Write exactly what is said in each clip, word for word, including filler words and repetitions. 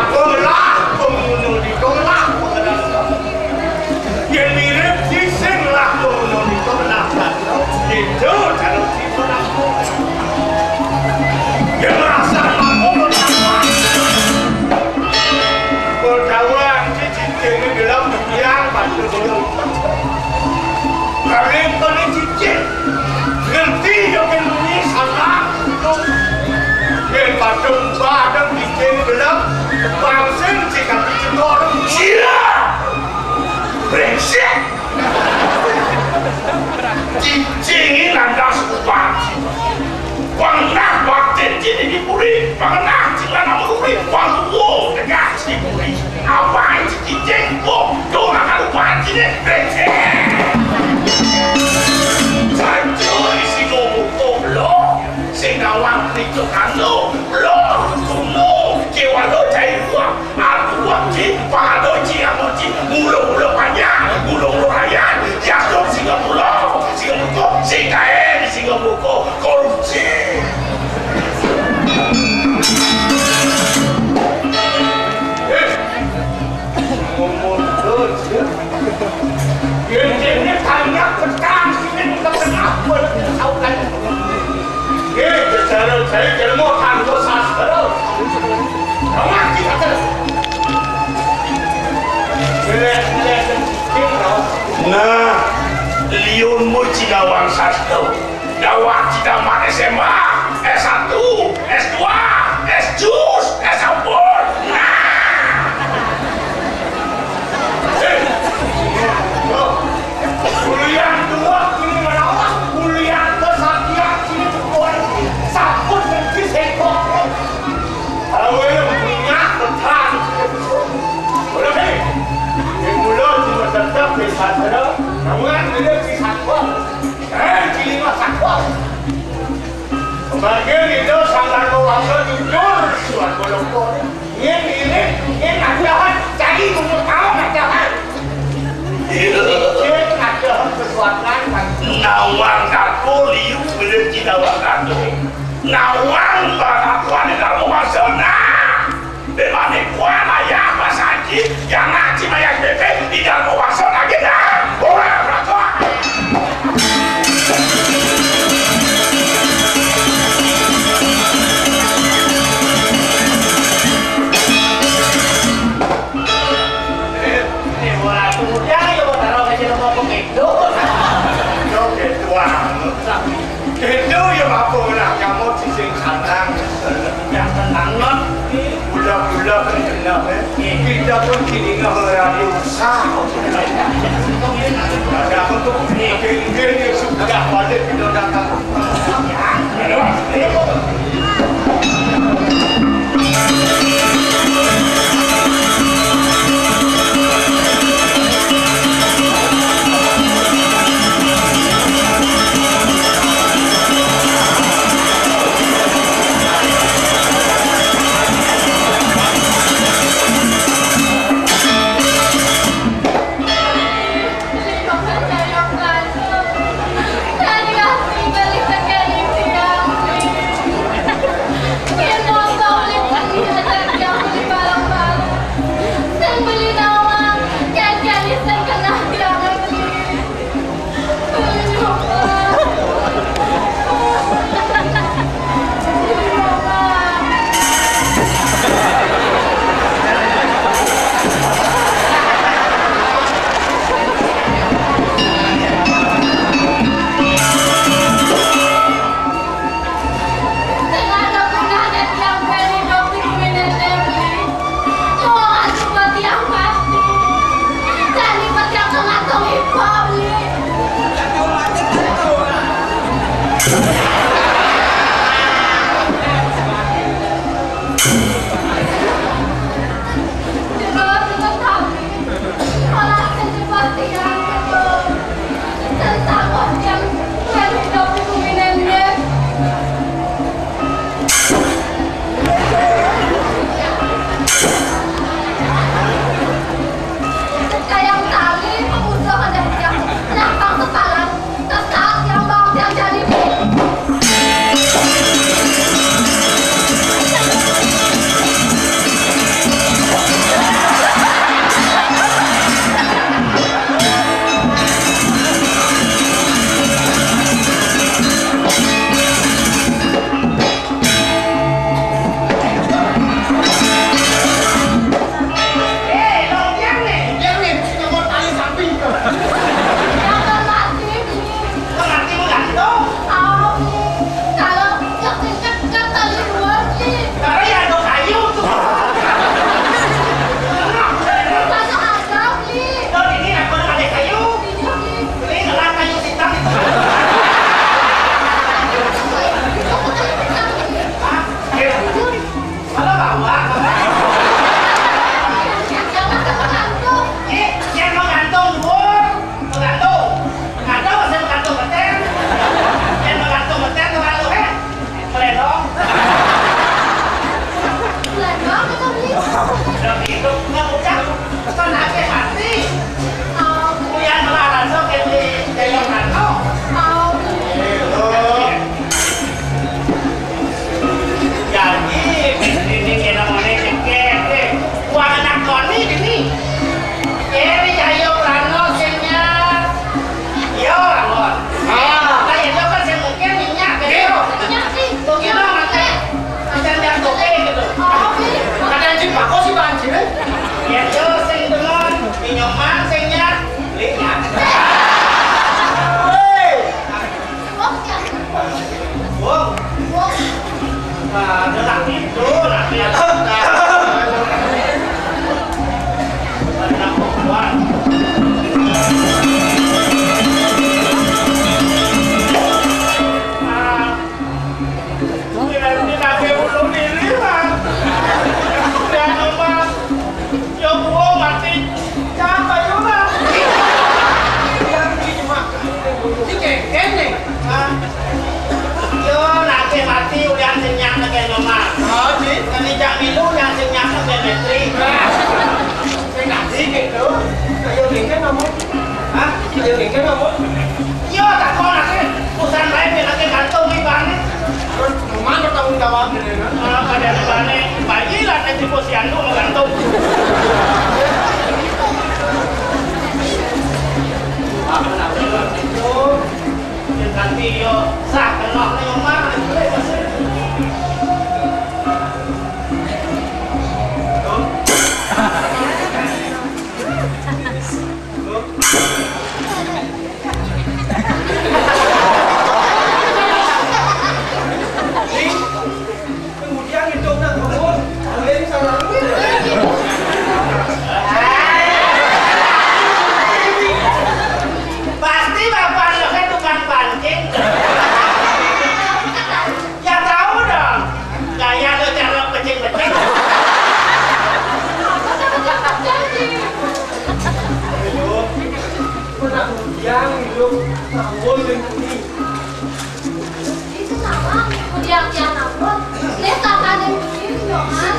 Kolah pengunul di kolah pengedas. Yang mirip cising lah pengunul di kolah. Itu cara tipe aku. Yang merasa mampu bertawang. Bertawang, cicing ini dalam yang patut dulu. Karing kene cicing. Ngerti yo kan bunyi salah. Yen padung badeng cicing gelem, bangsin sing kaki cedor. Gila! Brengsek! Cicing ini lantas kuat. Pernah batin cicing di puri, pernah cicing anak puri, panggung tengah di puri. Apa itu cicing? Kok dong akan lupa cicing? Brengsek! Saja isi ngomong goblok, sing ngawang itu kanu, lo, kuno, kiwalo jai gua. Aku wajib, pado ci, amo ci, mulo-mulo panjang, mulo-mulo raya, jago singa mulo, singa muko, sing kae, singa muko, korupsi. Eh, ngomong terus, ya. Yen dene tanya petang sini ke tengah buat saukan. Nggih, secara saya jelema kanggo sastra. Ora ngerti kata. Jelek-jelek dan cicing, tau. Nah, liunmu cigawang sastra. Dawah tamat S M A, S satu, S dua, S jus, S ampun. Nah. Eh, kuliah dua kini merawat, kuliah ke Satya kini berkoalisi, sabun dan disekok. Awalnya punya petang. Boleh, eh? Di mulut cuma tetap di sastra, namun dia di satwa. Eh, di lima satwa. Sebagai leader sanggar keluarga jujur, suat bolong. Yen irit, yen adahan, cari umur tahun adahan. Iya. Yen adahan sesuatu kan. Nawang kaku liu, bila ci nawang kaku. Nawang barakuan di dalam rumah sana. Bebane kuan ayah Mas Haji, yang ngaji mayat bebek di dalam rumah sana kita. Orang berdoa. Itu ya apa nak nyamuk sising sanang. Ya tenang lah. Gula-gula kan kena, eh. Kita pun kini nggak berani usah. Ada apa tu? Pinggir dia sudah balik kita datang. Kayang tali, pemusuhan dan yang lapang sesalan, kesal yang bang yang jadi. Hidup nggak ucap, pesan ake mati. Uyan melarang sok yang di Jayong Rano. Gitu. Jadi, ini kena mone cekek, eh. Uang anak Tony ini. Eri Jayong Rano sing nyak. Yo, Rano. Ah. Lah, ya, yo kan sing mungkin minyak, gitu. Minyak sih. Tuh, gimana, Teh? Macam yang toke gitu. Oh, oke. Kadang jin bako sih, Bang, jin, eh. Ya, yo, sing demen, minuman, sing nyak, beli nyak. Hei. Oh, ya. Wong. Wong. Nah, ada laki itu, laki itu. Ada perempuan. Nah, ini laki ulung ini, Mas. Udah, Mas. Yo, gua mati. Siapa, yo, Mas? Yang di rumah. Si Keken nih. Hah? Yo, laki mati udah senyap lagi nomor. Oh, sih. Kami jak milu udah senyap lagi metri. Nah, saya kasih gitu. Ayo, Keken, ngomong. Hah? Ayo, Keken, ngomong. Iya, tak mau lagi. Urusan lain yang lagi gantung di bane. Terus, mana bertanggung jawab gitu kan? Ah, pada di bane. Bayi lah, nanti posyandu mau gantung. Ah, kenapa? Itu, yang ganti, yo. Sah, kenal, nih, Omar. Itu, masih. Tuh. Kemudian itu nak bangun, kalian salah. Pasti bapak anaknya tukang pancing. Ya tahu dong. Gaya lo cara pecing-pecing. Yang hidup tahun lingkungan. Itu nama kuliah yang apa? Lihat tangan yang begini dong, Mas.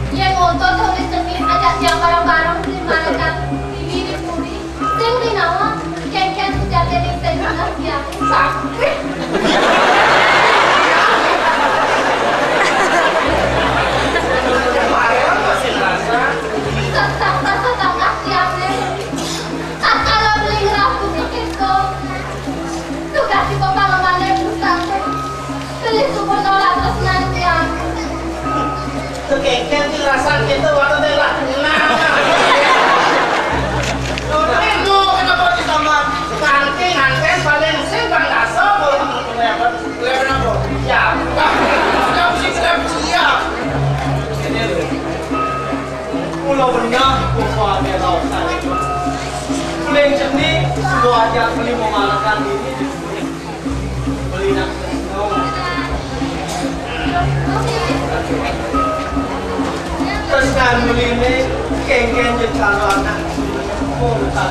Yang motor tulis demi ajak tiang bareng-bareng beli makan ini di puri. Sing di nawa, kengken sejati di sing di nawa. Sakit. Tetap rasa tangkas tiang deh. Tatkala beli ngerah pucuk itu, tugas di kepala mana pusat. Beli syukur nolak terus nanti aku. Kekengken sing rasa gitu, waktu teh lah. Nah. Itu kenapa di taman? Kanti nganten paling sing bang aso, kalau temen-temen apa? Kenapa? Ya. Kenapa sih, kenapa sih? Ya. Ini loh. Pulau Benang, Pulau Adia Lautan. Pulau Jenih, Pulau Adia Beli Memalakan ini. Beli nak. Terus kan beli ini, kengken je calon anak. Oh, tak.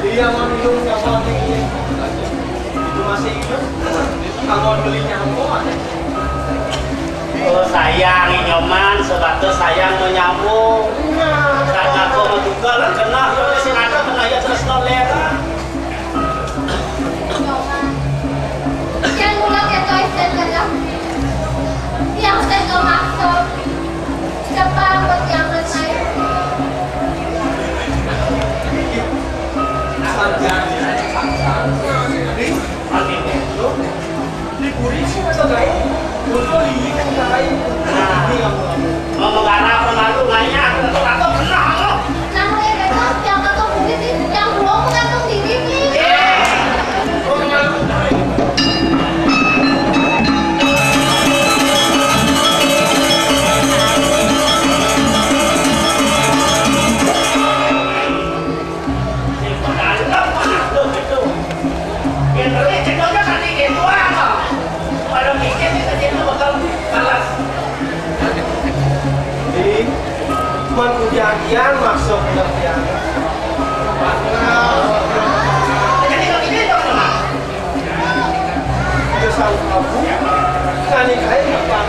Dia mau minum, nggak mau minum. Itu masih hidup. Kalau beli nyamuk, ada. Oh, sayang, Nyoman, sebatas sayang mau nyambung. Karena aku mau juga lah, kena, kalau si Nata kena ya terus nolak. Yang mula kita isen kena. Yang saya masuk. Depan buat yang saya. Asal jangan. Ini, ini, ini. Liburi sih kata gaé. Udah lihat kan gaé. Nah. Ini kamu. Ngomong arah pemalu banyak, tentu atau pernah lo. Nah, ya, kan, yang kata bukit sih, yang belum kan tuh di bibir. Iya. Ngomong arah pemalu. Di, man kujanjian maksud kujanjian. Jadi kalau ini dong, Mak. Dia sanggup aku. Kani kain apa?